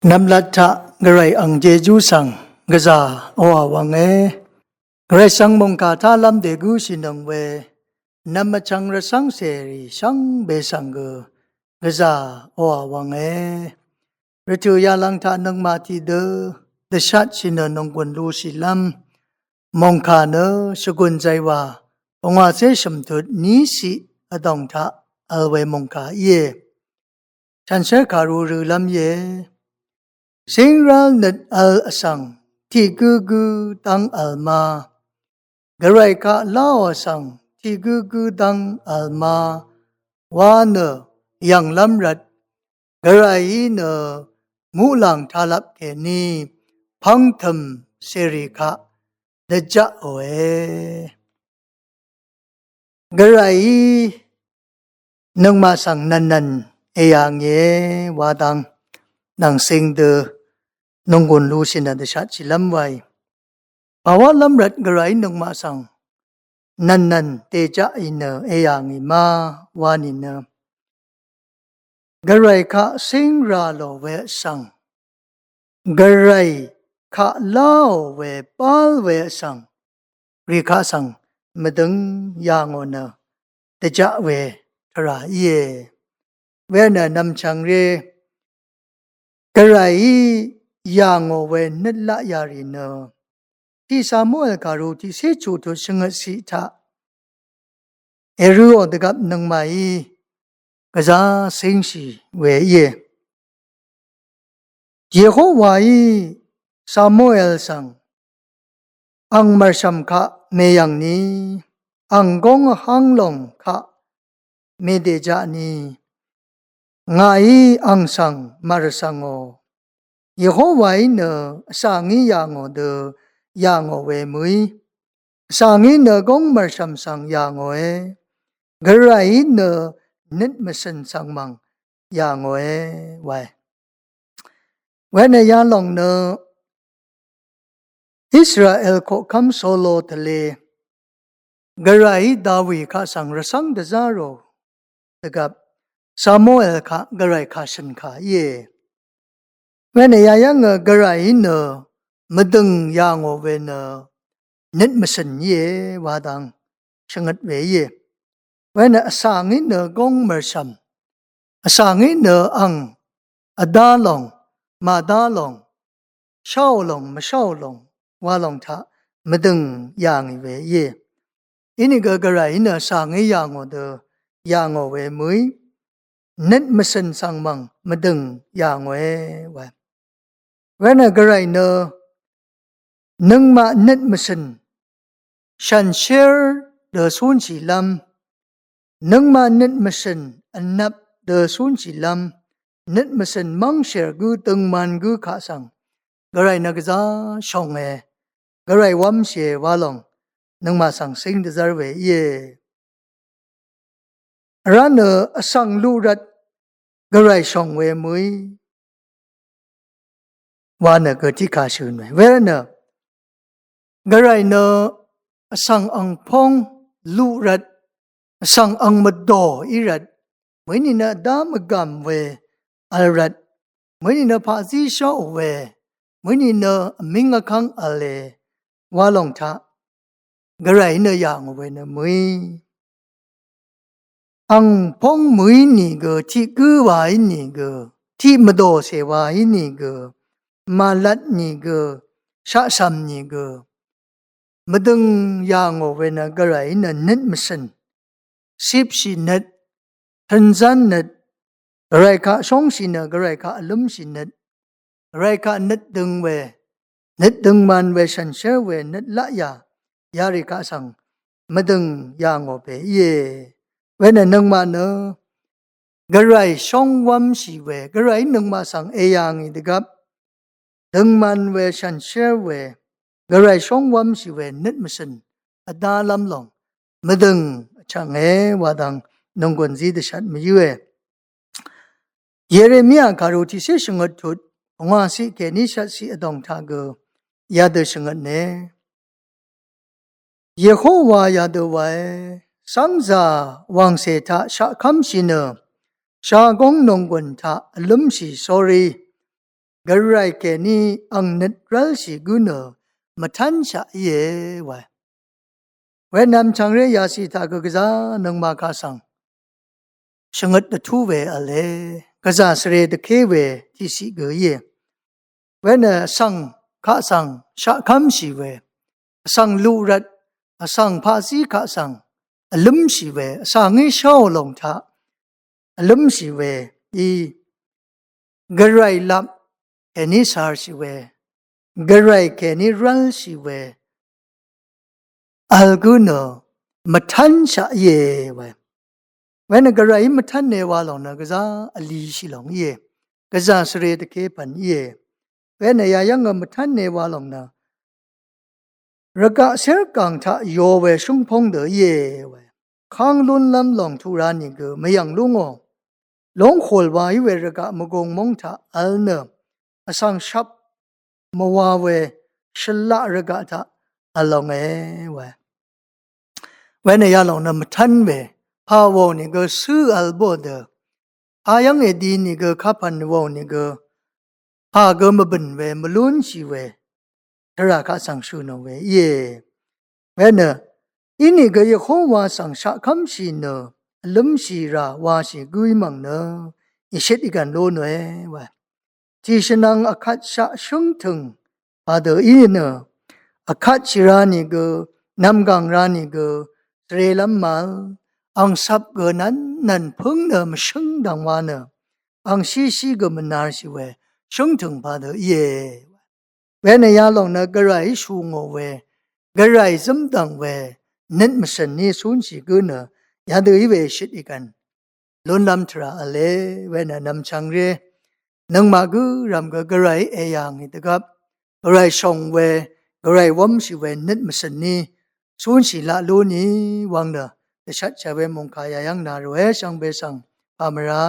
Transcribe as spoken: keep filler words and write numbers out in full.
Nvmlat taq Gvray ang Jejú svng gvzà oà wvnge. Gvray svng mòngkà tálv́m dègǿshìnøng we nvm vchvng rvcv́ng cèrì shvngbe svng gø gvzà oà wvnge. Rvtø̀ yalvng taq nøngmaq tiqdø dvshatshì nø nònggùn lushìlv́m mòngkà nø shvgùn zaywa pungwàcé shø̀mtut níciq vdòng taq vl we mòngkà íe. Shanshér kàru rølv́m íe. Cíngrál nøt vl vsvng tiq gǿgǿ dv́ng vl ma, Gvray kaq láò vsvng tiq gǿgǿ dv́ng vl ma wa nø yv̀nglv́m rvt, Gvrayí nø muqlàng taqlap kèní pv́ngtø̀m cèrì kaq dvjaqòe. Gvrayí nøngmaq svng nv̀nnv̀n èyà ngìe wa dang nvng cing dø nònggùn lushì nø dvshatshìlv́m waì. Pàwálv́m rvt Gvrayí nøngmaq svng nv̀nnv̀n dèjaqì nø èyà ngì ma wa nìnø, Gvray kaq cíngrà lò we vsvng, Gvray kaq láò we bál we vsvng, rì kaq svng mvdøng yà ngò nø dvjaq we tvrà íe. Wenø nvmchvng ré Gvrayí yà ngò we nøt laqyà rì nø tiq Samuel kàru tiqcé chuqtut shvngøt ciq taq èrøò dvgvp nøngmaqí gvzá cíngshì we íe. Yehowaí Samuel svng ang mv̀rshv̀m kaq mèyv̀ng ni, ang góng vháng lòng kaq mèdèjaq ni, ngàí ang svng màrvsvngò. Yehowaí nø vsvngí yà ngò dø yà ngò we mø̀í, vsvngí nø góng mv̀rshv̀m svng yà ngòe. Gvrayí nø nøt mvcø̀n svng mv̀ng yà ngòe wae. Wenø yalòng nø Israel koqkv́m solo tvle Gvrayí Dawi kaq svng rvcv́ng dvzá rò dvgvp Samuel kaq Gvray kà shø̀n kà íe. Wenø yayv́ngø Gvrayí nø mvdø̀ng yà ngò we nø nøt mvcø̀n íe wa dang shvngøt we íe. Wenø vsvngí nø góng mv̀rshv̀m, vsvngí nø ang vdá lòng màdá lòng, sháò lòng mvsháò lòng wa lòng taq mvdø̀ng yà ngì we íe. Inìgø Gvrayí nø vsvngí yà ngò dø yà ngò we mø̀í, nøt mvcø̀n svng mv̀ng mvdø̀ng yà ngòe wae. Wenø Gvray nø nøngmaq nøt mvcø̀n shànshér dø cúnshìlv́m, nøngmaq nøt mvcø̀n vnvp dø cúnshìlv́m, nøt mvcø̀n mv́ngshèr gǿ døngman gǿ kaq svng Gvray nø gvzá shònge, Gvray wv́mshìe wa lòng nøngmaq svng cíng dvzv́r we íe. Vrá nø vsvng luq rvt Gvray shòng we mø̀í wa nø gø tiqkà shø̀n we. Wervtnø Gvray nø vsvng angpóng luq rvt, vsvng ang mvdò í rvt, mø̀í nìnø vdá mvgàm we vl rvt, mø̀í nìnø paqzí sháò we, mø̀í nìnø vmíng vkv́ng v̄le wa lòng taq Gvray nø yà ngò we nø mø̀í. Angpóng mø̀í nìgø, tiq gǿ wa í nìgø, tiq mvdòcè wa í nìgø, màlat nìgø, shaqshv̀m nìgø, mvdø̀ng yà ngò we nø Gvray nø nøt mvcø̀n, cipshì nøt, tø̀nzán nøt, Gvray kaq shóngshì nø Gvray kaq vlǿmshì nøt, Gvray kaq nøt døng we, nøt døngman we, shànshér we, nøt laqyà yarì kaq svng mvdø̀ng yà ngò pè íe. Wenø nøngmaq nø Gvray shóng wv́mshì we, Gvray nøngmaq svng èyà ngì dvgvp døngman we, shànshér we, Gvray shóng wv́mshì we nøt mvcø̀n vdálv́m lòng mvdø̀ng vchvnge wa dang nònggùn zí dvshat mvyǿe. Yeremia kàru tiqcé shvngøt tut pungwàciq kèní shvtciq vdòng taq gø yadø shvngøtne. Yehowa yadø wae, cv́ngzà wàngcè taq shaqkv́mshì nø shagóng nònggùn taq vlǿmshì sórí. Gvray kèní ang nøt rv́lshì gǿ nø mvtánshaq íe wa. Wenvm chvngré yashi taq gø gvzá nøngmaq kaq svng shvngøt dvtú we v̄le, gvzà svre dvké we tiqsiq gø íe. Wenø vsvng kaq svng shaqkv́mshì we, vsvng luq rvt, vsvng paqzí kaq svng vlǿmshì we, vsvng í sháò lòng taq vlǿmshì we, í Gvray lap kèní sharshì we, Gvray kèní rv́lshì we, vl gǿ nø mvtánshaq íe we. Wenø Gvray í mvtánne wa lòng nø gvzá vlishì lòng íe. Gvzà svre dvké pv̀n íe. Wenø yayv́ngø mvtánne wa lòng nø rvgaq sérgàng taq yo we shǿngpóng dø íe we. Kang lúnlv́m lòng tuq ra nìgø mvyv̀ng lú ngò. Lóngkòl wa í we rvgaq mvgung móng taq vl nø vsvng shvp mvwa we shvlaq rvgaq taq vl longe we. Wenø yalòng nø mvtán we, pà wàò nìgø sǿ vl bò dø, pà yv́ng èdi nìgø kapv̀n wàò nìgø, pà gø mvbø̀n we, mvlúnshì we, tvrà kaq svng shø̀ nò we íe. Wenø, inìgø Yehowa svng shaqkv́mshì nø, vlǿmshì rà washì gǿí mv̀ng nø, ìshøt ìgv̀n lú nòe we. Tìshvnvng vkatshaq shǿngtø̀ng padø í nø, vkatshì ra nìgø, nv̀mgv̀ng ra nìgø, svrelv́m màvl, ang cvp gø nvn nvn pǿng nø mvshǿng dv̀ng wa nø, ang shíshí gø mvnarshì we, shǿngtø̀ng padø íe. Wenø yalòng nø Gvray shù ngò we, Gvray zǿmdv̀ng we, nøt mvshø̀n ní cúnshì gǿ nø, yadø í we shøt ìgv̀n lúnlv́m tvrà v̄le, wenø nv̀mchv̀ngré, nøngmaq gǿ rv̀m gø Gvray èyà ngì dvgvp, Gvray shòng we, Gvray wv́mshì we, nøt mvshø̀n ní cúnshì laq lú nì wvng nø, dvshvtshà we mòngkà yayv́ng nà ròe shvngbe svng, pà mvrá